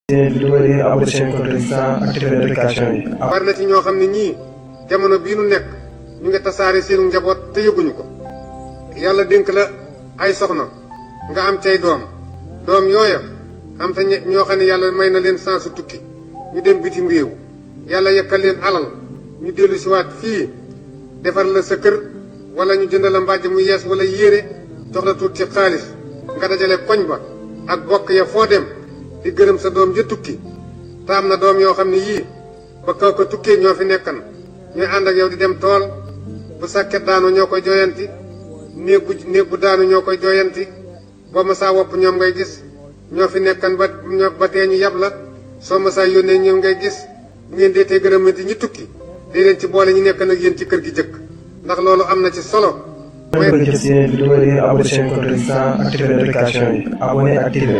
vidéo yi abonné seen compte Résistant activé notification yi. war na ci ñoo xam ne ñii jamono bii nu nekk ñu ngi tasaare seenu njaboot te yëguñu ko yàlla dénk la ay soxna nga am cay doom yooya am te ñoo xam ne yàlla may na leen sansu tukki ñu dem bitim réew yàlla yekkal leen alal ñu dellu siwaat fii defar la sa kër wala ñu jënd la mbàjj mu yees wala yére jox la tuuti ci xaalis nga dajale koñ ba ak bokk ya foo dem di gërëm sa doom ja tukki te am na doom yoo xam ne yii ba kaw ko tukkee ñoo fi nekkan ñooy ànd ak yow di dem tool bu sàkket daanu ñoo koy jooyanti néeg bu daanu ñoo koy jooyanti boo ma saa wopp ñoom ngay gis ñoo fi nekkan ba tee ñu yab la soo ma saa yónnee ñoom ngay gis bu ngeen deetee gërëmanti ñi tukki dee leen ci boole ñu nekkan ak yéen ci kër gi jëkk ndax loolu am na ci solo. Ngeen bëgg a jot seen vidéo yi abonné seen compte Résistant activé notification yi abonné activé.